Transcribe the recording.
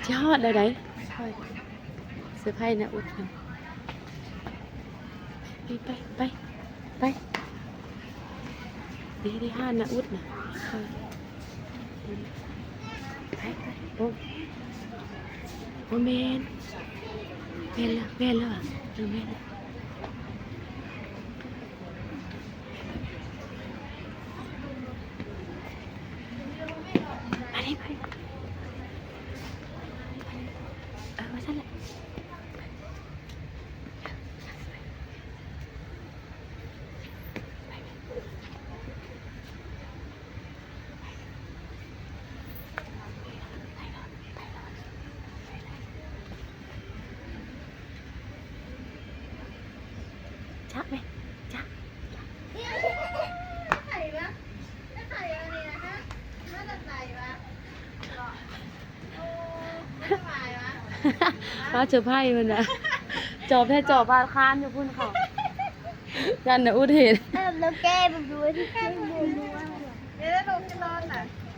ຊິຮອດແລ້ວໃດ໋ ເຊີໄພນ້າອຸດ ໄປ ໄປ ໄປ ໄປ ເດ້ ເດ້ ຮ້ານນ້າອຸດນະ ເອີ ໄປ ໄປ ໂອ້ ໂອ້ ແມ່ນ ແມ່ນແລ້ວ ແມ່ນແລ້ວຫວາ ເອີ ແມ່ນແລ້ວ. ໄປເດ້ ໄປ ເອີ ວ່າຊັ້ນແຫຼະ. ຈະແມ່ ຈະ ຈະ ໃຜວະ ໃຜວະນີ້ນະ ມາແຕ່ໃສວະ ໂອ້ ສະບາຍວະ ມາເຊີໄພເພິ່ນນະ ຈອບແທ້ຈອບບາດຄານຢູ່ພຸ້ນເຂົາ ຢ້ານນ້າອຸດເຫັນ ເອີ ແລ້ວແກມັນຢູ່ທີ່ເທິງ ເອີ ລົງທີ່ນອນນະ.